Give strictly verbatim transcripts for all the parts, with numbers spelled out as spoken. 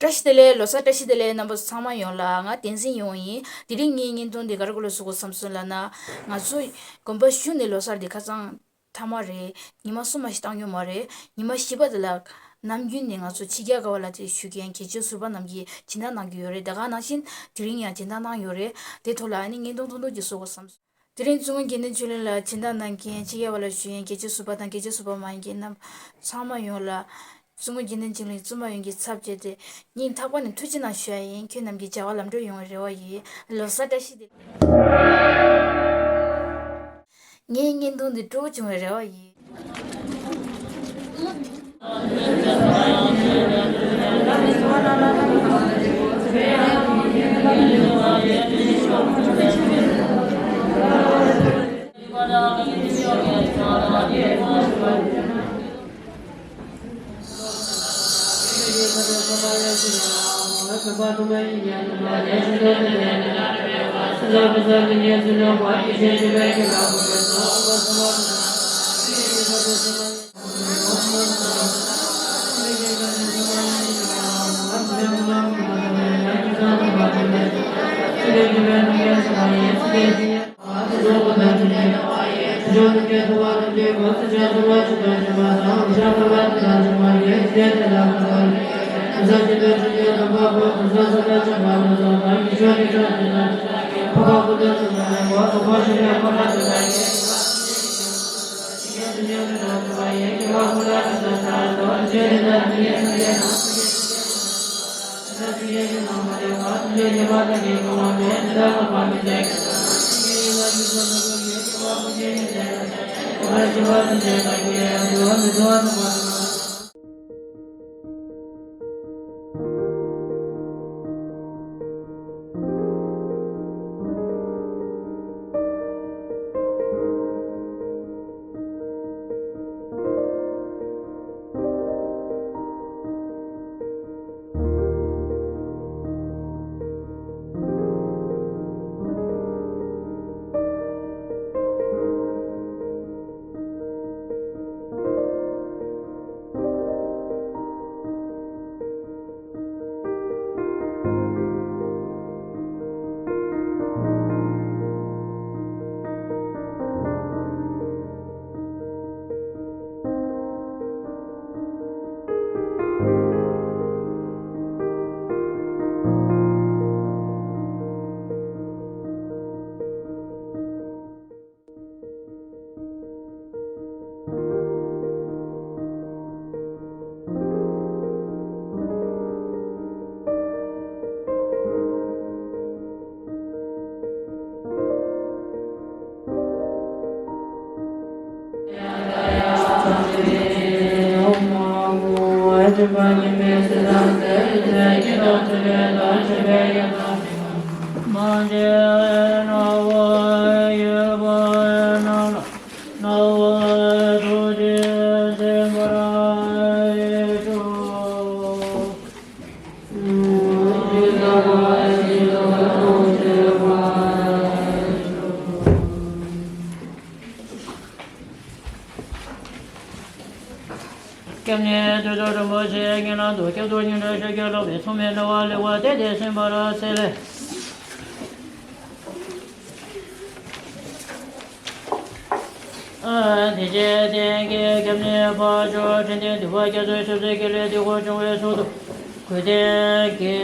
བཀྲ་ཤིས་བདེ་ལེགས། ལོ་གསར་བཀྲ་ཤིས་བདེ་ལེགས། རྣམ་པ་ཚང་མ་ཡོངས་ལ་ང་བསྟན་འཛིན་ཡོང་ཡིན། དེ་རིང་ངའི་བརྙན་ཐུང་འདི་ག་རེ་སྐོར་ལ་བཟོ་དགོས་བསམ་སོང་ལབ་ན། ང་ཚོ་དགོན་པ་གཞུང་ནས་ལོ་གསར་འདི་ཁ་སང་མཐའ་མ་རེད། ཉི་མ་གསུམ་མ་ཞིག་བཏང་ཡོད་མ་རེད། ཉི་མ་བཞི་པ་དེ་ལ་ནམ་རྒྱུན་ནས་ང་ཚོ་ཕྱི་རྒྱལ་ག་བ་ལ་དེ་ཞུ་མཁན་གལ་ཆེ་ཟུར་པ་རྣམས་ཀྱིས་སྦྱིན་བདག་གནང་གི་ཡོད་རེད། དེ་ག་ནང་བཞིན་དེ་རིང་ཡང་སྦྱིན་བདག་གནང་ཡོད་རེད། དེ་ཐོག་ལ་ཨ་ནི་བརྙན་ཐུང་ཐུང་ཐུང་ཅིག་བཟོ་དགོས་བསམ་སོང་། དེ་རིང་བཙུན་མོ་དགེ་འདུན་ཆོས་གླིང་ལ་སྦྱིན་བདག་གནང་མཁན་ཕྱི་རྒྱལ་བ་ལ་བཞུགས་མཁན་གལ་ཆེ་ཟུར་པ་དང་གལ་ཆེ་ཟུར་པ་མ་ཡིན་མཁན་རྣམས་ཚང་མ་ཡོངས་ལ་བཙུན་མོ་དགེ་འདུན་ཆོས་གླིང་བཙུན་མ་ཡོངས་ཀྱི་ཚབ་བྱས་ཏེ་སྙིང་ཐག་པ་ནས་ཐུགས་རྗེ་གནང་ཞུ་ཡ་ཡིན། ཁྱོད་རྣམས་ཀྱི་བྱ་བ་ལམ་འགྲོ་ཡོང་བའི་རེ་བ་ཡིན། ལོ་གསར་བཀྲ་ཤིས་བདེ་ལེགས། ངའི་བརྙན་ཐུང་འདི་སྤྲོ་པོ་བྱུང་བའི་རེ་བ་ཡིན། སྐྱབས་གནས་རྡོ་རྗེ་རིན་པོ་ཆེ་ཉེ་ལམ་དུ་སྐྱབས་འགྲོ་སྙིང་ནས་ཞུ་རྒྱུ་ལགས་པས། མཚུངས་མེད་སྣང་བ་ལེགས་པར་བལྟས་ཏེ་གསན་པར་འཚལ། དེ་རྗེས་བསྟན་རྒྱས་སྐྱབས་གནས་འཕགས་མཆོག་དྲན་ལྡན་འདུས་པ་རྒྱ་མཚོའི་ཞབས་སའི་དཀྱིལ་ལས་དེ་ཁོ་བྱུང་བའི་ཚུལ་དུ། གུས་ལྡན་དགེ་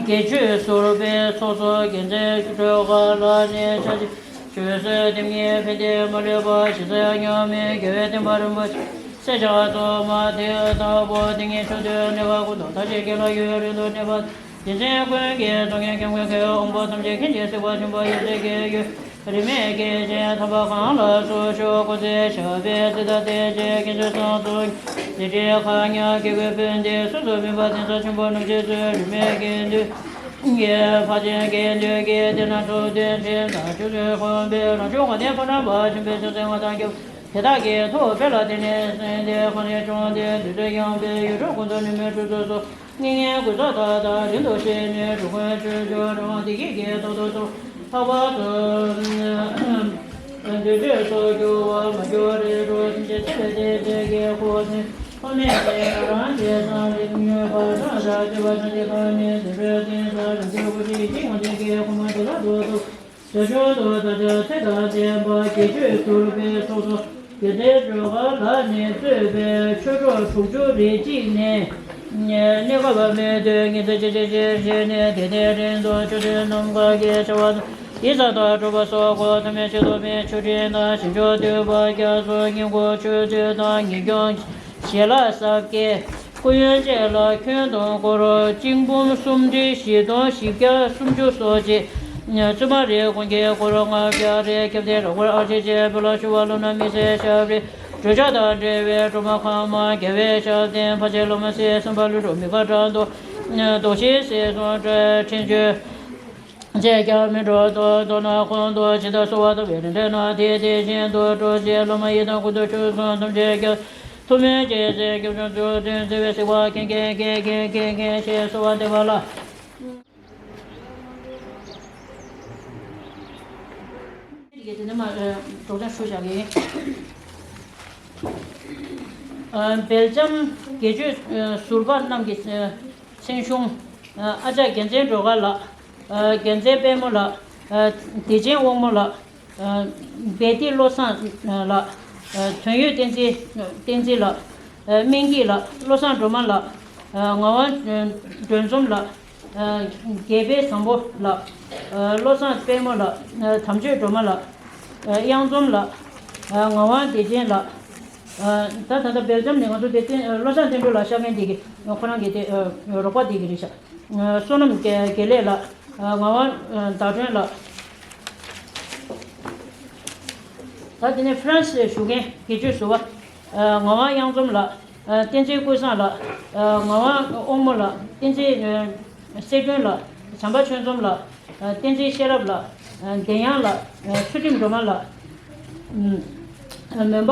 དགེ་ཆོས་ཟུར་པའི་ཚོགས་གཙོ་རྒྱལ་མཚན་སྒྲོལ་དཀར་ལགས་ནས་ཕྱག་ཆེན་ཆོས་སྲིད་དེ་ཉིད་ཕན་བདེ་མ་ལུས་པ་ཞེ་ས་མཉམ་མེད་རྒྱལ་བའི་བསྟན་པ་རིན་པོ་ཆེ་སྲས་བཅས་ཐོག་མ་དེ་ལྟ་བུ་དེ་ཉིད་ཕྱོགས་དུས་གནས་སྐབས་ཀུན་ཏུ་མཐར་ཕྱིན་དགེ་ལ་ཡུན་རིང་དུ་གནས་པ། དེ་བཞིན་ཀུན་གྱི་གཙོ་མགོན་སྐྱབས་མགོན་ཁྱེད་དབང་པོ་ཐམས་ཅད་མཁྱེན་ཅིང་གཟིགས་པ་ཆེན་པོ་ཡབ་སྲས་ཀྱི་ཡུལ་རིས་མེད་ཀྱི་ཞིང་ཐོབ་པ་གང་ལ་སོགས་ཤོག་སྐུ་ཚེ་ཞབས་པད་སྲིད་དང་ལྡན་ཅིང་མཁྱེན་དཔྱོད་བསམ་གསུམ་གྱི་རྗེ་ཁག་ཉག་གི་སྐུའི་ཕན་བདེ་གསོན་དུ་སྨིན་པ་དེང་སང་ཆེན་པོ་རྣམ་འབྱེད་ཚུལ་རིས་མེད་དགེ་འདུན་གྱི་འཕགས་ཆེན་དགེ་འདུན་གྱི་སྡེ་སྣ་དྲུག་སྟོན་ཁྲི་དང་ཆོས་སྲིད་གོང་འཕེལ་རང་བྱུང་དབང་ལྡན་ཕོ་བྲང་པ་ཆེན་པོའི་ཕྱག་འཚལ་བ་དང་སྐྱབས་དེ་དག་གི་ཐུགས་དཔལ་ལ་བརྟེན་ནས་སེམས་དེ་གང་ནས་བྱུང་སྟེ་འདུས་སྡེ་ཡངས་པའི་ཡུལ་གྲུ་ཀུན་ཏུ་ནུས་མེད་གྲུ་ཚོགས་སུ། སྙིང་ནས་གུས་ཕྱག་མཐའ་དག་རིང་དུ་བཞེས་ནས་འགྲོ་ཀུན་ཆོས་སྤྱོད་རང་དབང་བདེ་སྐྱིད་ཀྱི་ཐོག་ཏུ་ཐོབ། ལྷག་པར་དུ་འདུས་སྡེ་སོགས་འགྱུར་བར་མ་གྱུར་རིགས་དྲུག་སེམས་ཅན་ཐམས་ཅད་བདེ་སྐྱིད་ཀྱི་འཁོར་ལོ་ ཐོགས་མེད་ཀྱི་ང་རང་རྗེས་སུ་ལེགས་ཉོན་པ་དང་། བདག་སྐྱོབ་པ་ཐམས་ཅད་ཐོགས་མེད་སེམས་དཔའི་དེང་སང་རང་རྒྱལ་པོ་ཁྲི་ཆེན་དབང་ལྡན་གྱི་གོང་མ་དེ་ལ་འདུད་དོ། དུས་རྒྱུན་དུ་བདག་ཅག་ཚེ་དང་ལྡན་པ་དགེ་ཆོས་ཟུར་པའི་ཚོགས་གཙོ་དགེ་ལྡན་སྒྲོལ་དཀར་ལགས་ནས་གཙོས་པའི་ཆོས་གྲོགས་དྲུག་ཅུ་རེ་གཅིག་ནས། གནས་སྐབས་མེད་དུས་ཉིན་མཚན་ཅི་ཕྱིར་ཅི་ཕྱིར་བྱས་ནས་དད་ལྡན་རིན་ཆེན་ཆོས་སྡེ་རྣམས་ཀྱི་བྱ་བ་དང་། ཡིག་ཚང་དང་སྒྲུབ་པ་སོགས་སྒོ་ཐམས་ཅད་ཆེད་དུ་མའི་ཆོས་འབྲེལ་དང་ཞིང་སྐྱོང་འདུས་པ་རྒྱ་མཚོ་སྙིང་པོ་ཆོས་ཚུལ་དང་ངེས་འབྱུང་ཞལ་ལག་ས་བརྒྱད། སྐུ་ཡོན་བཅས་ལ་ཁྱོན་བསྡོམས་སྒོར་བཅིངས་འབུམ་སུམ་ཁྲི་བཞི་སྟོང་བཞི་བརྒྱ་སུམ་ཅུ་སོ་གཅིག། བཙུན་མ་རེ་དགུང་ཁྲི་སྒོར་ལྔ་བརྒྱ་རེ་བརྒྱབ་སྟེ་རོགས་པར་ཨ་ཅེ་བཅས་བོད་ལ་བཞུགས་པ་སློབ་ན་མི་ཚེ་ཞབས་རིམ་བགྲོད་བྱ་དང་འབྲེལ་བའི་སྒྲོལ་མ་ཁང་མ་རྒྱལ་བའི་ཞབས་བརྟན་ཕ་ཆེ་སློབ་མ་སྲས་གསུམ་པ་ཀླུ་སྒྲུབ་མི་ཁ་དྲག་མདོ་མདོག་ཤིང་སྲིད་གསུམ་ཁྲེན་ཆོས། བཅས་ཀྱང་མི་འགྲོ་དོ་མདོར་ན་ཁོང་དུ་ཇི་ལྟར་གསོལ་བ་བཏབ་པའི་རིམ་གྲོ་ན་དེ་དེ་བཞིན་དུ་འགྲོ་ཞེས་སློབ་མ་ཡི་དམ་ཀུན་ཏུ་སྤྱོད་གསུམ་ཐམས་ཅད་ཀྱང་ཐུགས་སྨོན་བསྐྱེད་ཚེ་སྐྱབས་བཅོལ་ཚུལ་བསྟན་བརྩེ་བའི་གཟིགས་པ་མཁྱེན་མཁྱེན་མཁྱེན་མཁྱེན་མཁྱེན་མཁྱེན་ཞེས་གསོལ་བ་འདེབས་པ་ལ། དེ་ནས་མ་སྒྲོག་སྦྱང་ཞུ་བཞག་གི་ཡིན། སྦེལ་ཇམ་དགེ་ཆོས་ཟུར་པ་རྣམས་ཀྱི་མཚན་གཞུང་། ཨ་ཅག་རྒྱལ་མཚན་སྒྲོལ་དཀར་ལགས། རྒྱལ་མཚན་དཔལ་མོ་ལགས། བདེ་ཆེན་དབང་མོ་ལགས། བེ་ཏི་བློ་བཟང་ལགས། དོན་ཡོད་བསྟན་འཛིན་བསྟན་འཛིན་ལགས། སྨན་སྐྱིད་ལགས། བློ་བཟང་སྒྲོལ་མ་ལགས། ངག་དབང་སྒྲོལ་འཛོམས་ལགས། དགེ་འཕེལ་བཟང་པོ་ལགས། བློ་བཟང་དཔལ་མོ་ལགས། དམ་ཆོས་སྒྲོལ་མ་ལགས། གཡང་འཛོམས་ལགས། ངག་དབང་བདེ་ཆེན་ལགས། ད་ད་ལྟ་སྦེལ་ཇམ་ནས་ང་ཚོ་དེ་བློ་བཟང་བསྟན་འགྲོ་ལགས་ཤར་མཁན་དེ་གི་ཁོ་རང་གི་དེ་རོགས་པ་དེ་གི་རེད་ཤག་བསོད་ནམས་དགེ་དགེ་ལེགས་ལགས། ངག་དབང་ཟླ་སྒྲོན་ལགས། ད་དེ་ནས་ཧྥ་རན་སི་བཞུགས་མཁན་དགེ་ཆོས་ཟུར་པ། ངག་དབང་གཡང་འཛོམས་ལགས། བསྟན་འཛིན་ཀུན་བཟང་ལགས། ངག་དབང་དབང་མོ་ལགས། བསྟན་འཛིན་གསལ་སྒྲོན་ལགས། བྱམས་པ་ཆོས་འཛོམས་ལགས། བསྟན་འཛིན་ཤེས་རབ་ལགས། བདེ་དབྱངས་ལགས། ཚུལ་ཁྲིམས་སྒྲོལ་མ་ལགས། མོན་པ་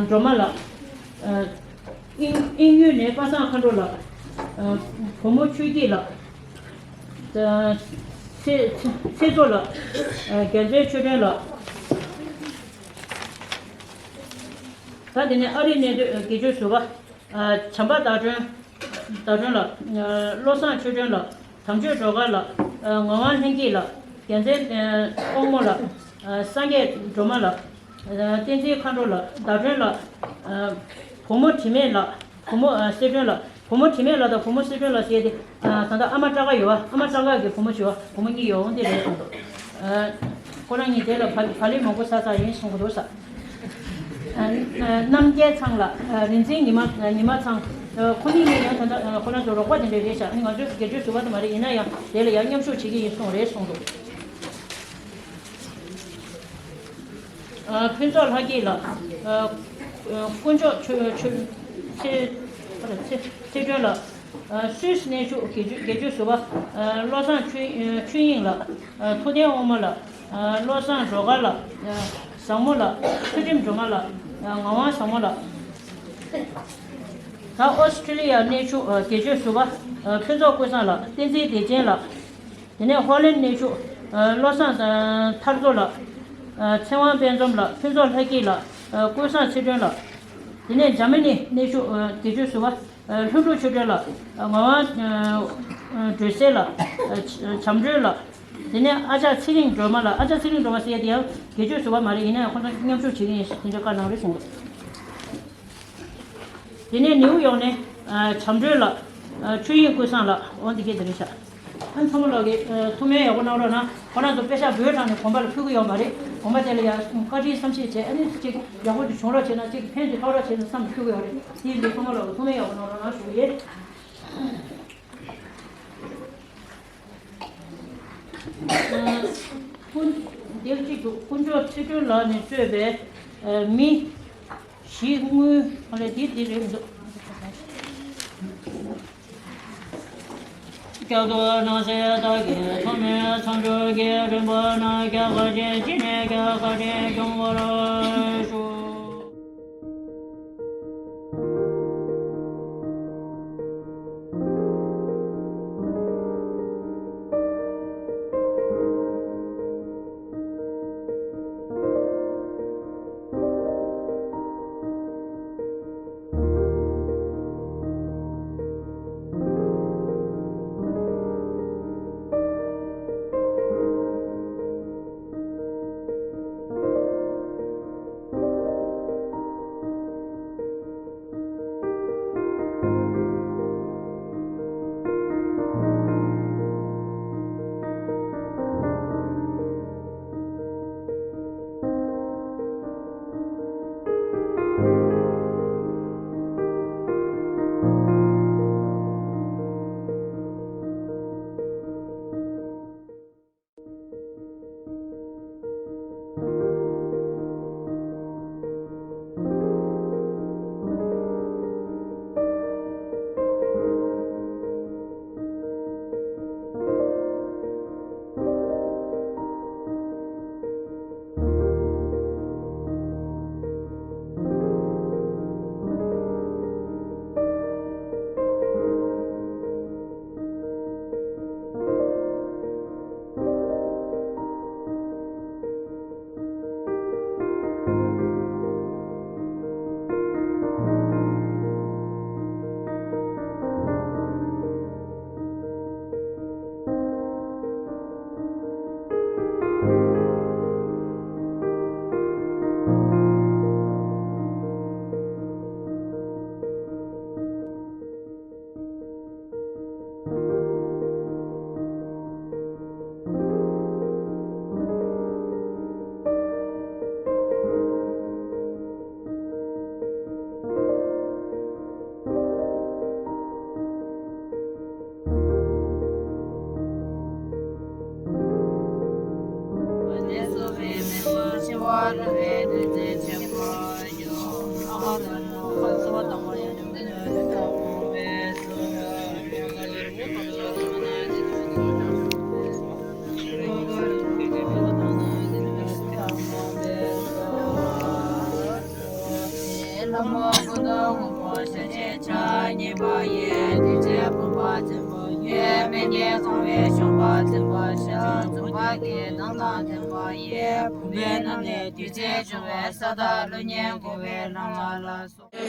སྒྲོལ་མ་ལགས། དབྱིན་དབྱིན་ཡུལ་ནས་པ་སངས་མཁའ་འགྲོ་ལགས། བུ་མོ་ཆོས་སྐྱིད་ལགས། ཚེ་ཚེ་མཚོ་ལགས། རྒྱལ་མཚན་ཆོས་སྒྲོན་ལགས། ད་དེ་ནས་ཨ་རིའི་གནས་སྡོད་དགེ་ཆོས་ཟུར་པ། བྱམས་པ་ཟླ་སྒྲོན། ཟླ་སྒྲོན་ལགས། བློ་བཟང་ཆོས་སྒྲོན་ལགས། དམ་ཆོས་སྒྲོལ་དཀར་ལགས། ངག་དབང་ལྷན་སྐྱིད་ལགས། རྒྱལ་མཚན་དབང་མོ་ལགས། སངས་རྒྱས་སྒྲོལ་མ་ལགས། བསྟན་འཛིན་མཁའ་འགྲོ་ལགས། ཟླ་སྒྲོན་ལགས། བུ་མོ་དྲི་མེད་ལགས། བུ་མོ་གསལ་སྒྲོན་ལགས། བུ་མོ་དྲི་མེད་ལགས་དང་བུ་མོ་གསལ་སྒྲོན་ལགས་ཟེར་ཏེ། ད་ལྟ་ཨ་མ་སྐྲག་ག་ཡོད་པ། ཨ་མ་སྐྲག་ག་གི་བུ་མོ་བྱེད་པ། བུ་མོ་གཉིས་ཡོང་དེ་རེད་གསུངས་འདུག་ཁོ་རང་གཉིས་དེ་ལ་བག་བག་ལེབ་མང་པོ་ཟ་ཚར་ཡིན་གསུང་གི་འདུག་ས། རྣམ་རྒྱལ་ཚང་ལགས། རིག་འཛིན་ཉི་མ། ཉི་མ་ཚང་། ཁོ་གཉིས་ནི་ཡང་ད་ལྟ་ཁོ་རང་ཚོ་རོགས་པ་དེ་འདྲ་རེད་ཤག་ནི་ང་ཚོའི་དགེ་ཆོས་ཟུར་པ་དེ་མ་རེད། ཡིན་ན་ཡང་དེ་ལ་ཡང་མཉམ་ཞུགས་བྱེད་ཀྱི་ཡིན་གསུངས་རེད་གསུངས་འདུག་ཕུན་ཚོགས་ལྷ་སྐྱིད་ལགས། དཀོན་མཆོག་ཆོས་ཆོས་ཚེ་ཚེ་ཚེ་སྒྲོན་ལགས། སུད་སི་གནས་བཞུགས་དགེ་ཆོས་དགེ་ཆོས་ཟུར་པ། བློ་བཟང་ཆོས་ཆོས་དབྱིངས་ལགས། ཐུབ་བསྟན་དབང་མོ་ལགས། བློ་བཟང་སྒྲོལ་དཀར་ལགས། བཟང་མོ་ལགས། ཚུལ་ཁྲིམས་སྒྲོལ་མ་ལགས། ངག་དབང་བཟང་མོ་ལགས། ད་ཨོ་སི་ཁྲི་ལི་ཡ་གནས་བཞུགས་དགེ་ཆོས་ཟུར་པ། ཕུན་ཚོགས་ཀུན་བཟང་ལགས། བསྟན་འཛིན་བདེ་ཆེན་ལགས། དེ་ནས་ཧོ་ལན་གནས་བཞུགས། བློ་བཟང་ཐར་རྡོ་ལགས། ཚེ་དབང་དཔལ་འཛོམས་ལགས། ཕུན་ཚོགས་ལྷ་སྐྱིད་ལགས། ཀུན་བཟང་ཚེ་སྒྲོན་ལགས། དེ་ནས་འཇར་མ་ནི་གནས་བཞུགས་དགེ་ཆོས་ཟུར་པ། ལྷུན་གྲུབ་ཆོས་སྒྲོན་ལགས། ངག་དབང་སྒྲོལ་གསལ་ལགས། བྱམས་སྒྲོན་ལགས། དེ་ནས་ཨ་ཅག་ཚེ་རིང་སྒྲོལ་མ་ལགས། ཨ་ཅག་ཚེ་རིང་སྒྲོལ་མ་ཟེར་ཡ་དེ་ཡང་དགེ་ཆོས་ཟུར་པ་མ་རེད། ཡིན་ན་ཡང་ཁོང་ཚོ་མཉམ་ཞུགས་བྱེད་ཀྱི་ཡིན་ཞེས་དེ་འདྲ་བཀའ་གནང་རེད་གསུངས་འདུག་དེ་ནས་ནིའུ་ཡོག་ནས་བྱམས་སྒྲོན་ལགས། ཆོས་དབྱིངས་ཀུན་བཟང་ལགས། འོ་འདི་གས་དེ་རེད་ཤག་ཨ་ཚང་མ་ལོག་གིས་ཐུགས་སྨོན་ཡག་པོ་གནང་རོགས་གནང་། ཁོ་རང་ཚོ་པེ་ཤག་བོད་དྲངས་ནས་དགོན་པ་ལ་ཕུལ་གི་ཡོད་མ་རེད། དགོན་པ་དེ་ལ་ཡང་བཀའ་དྲིན་བསམ་ཤེས་བྱས། ཨ་ནི་གཅིག་ཡག་པོ་ཅིག་བྱུང་རོགས་བྱས་ན། གཅིག་ཕན་ཅིག་ཐོགས་རོགས་བྱས་ན་བསམ་ཕུལ་གི་ཡོད་རེད། དེ་ཡིན་དུས་ཚང་མ་ལོག་གིས་ཐུགས་སྨོན་ཡག་པོ་གནང་རོགས་གནང་ཞུ་གི་ཡིན། ཀུན། དེབ་གཅིག་འདུག་དཀོན་མཆོག་ཚེ་སྒྲོན་ལགས་ནས་གཙོས་པའི་མི་བཞི་དངུལ། ཨ་ལས་འདི་འདི་རེད་མི་འདུག་རྒྱ་མཚོ་ནང་གསེས་དག་གི་ཐོག་མའི་མཚམས་སྦྱོར་གྱི་རིམ་པ་ན་རྒྱ་གར་ཆེན་གཅིག་ནས་རྒྱ་གར་ཆེན་འབྱུང་བར་ཤོག་ཉེས་པ་ཡི། དུས་ཚོད་ཕུང་པོ་འཛིན་པོ་ཡི། མི་དགེ་གང་བའི་གཤོག་པ་འཛིན་པ་ཞིག་འཛུམ་པ་གི་མདངས་དང་ལྡན་པ་ཡི། བུམ་པའི་ནང་ནས་དུས་ཚོད་འབྱུང་བའི་ས་དང་ཀླུ་གཉན་འགོ་བའི་ལྷ་མ་ལ་སོགས།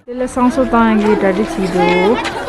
དེ་ལ་བསང་གསོལ་བཏང་ཡག་གི་གྲ་སྒྲིག་བྱས་འདུག་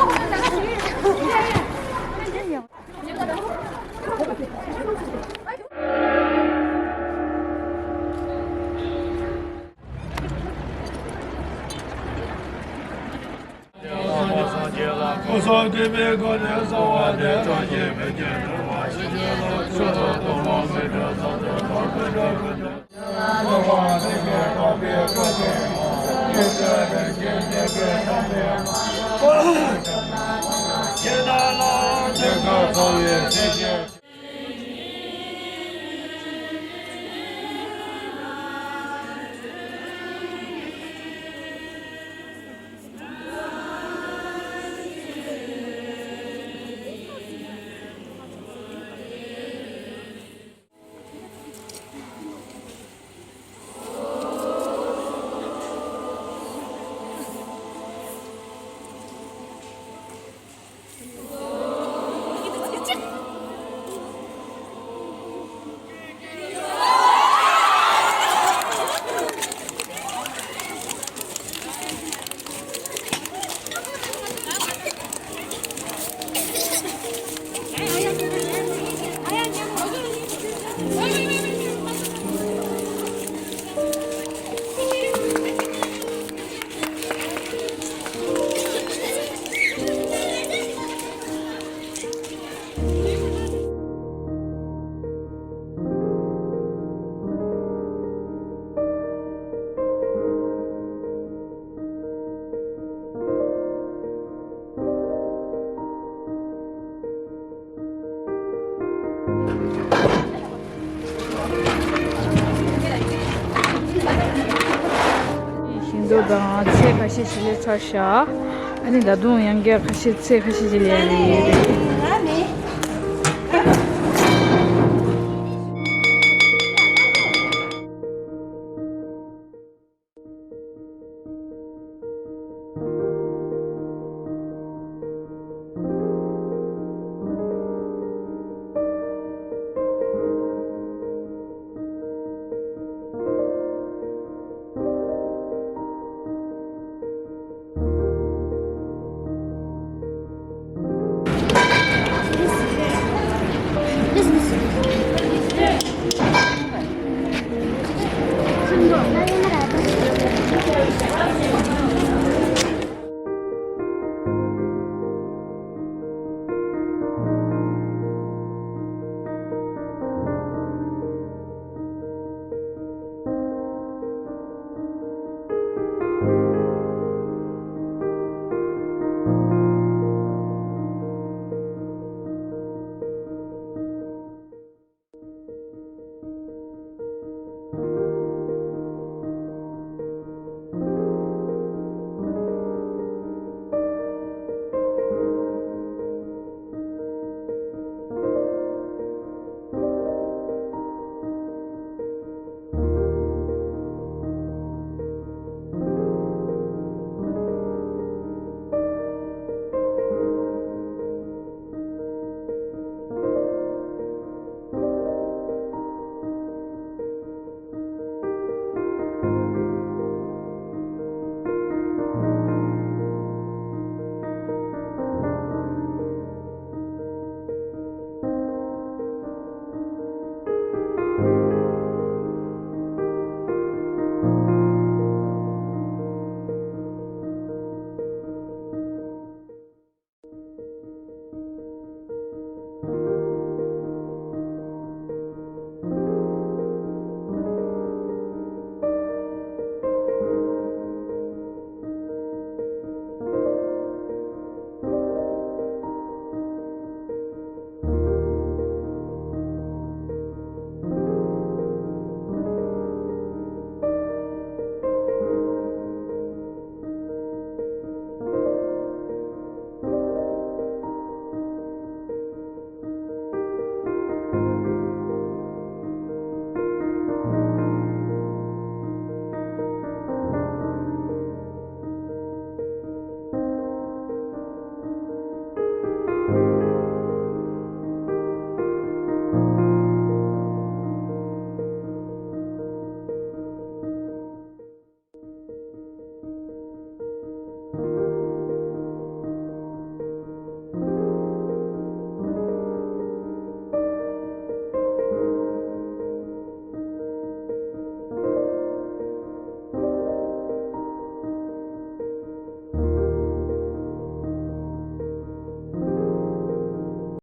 ཤིང་ཏོག་དང་ཚལ་ཁ་ཤས་ཤིག་ལས་ཚར་ཤག་ཨ་ནི་ད་དུང་ཡང་བསྐྱར་ཁ་ཤས་ཚལ་ཁ་ཤས་ཅིག་ལས་ཡོད་རེད།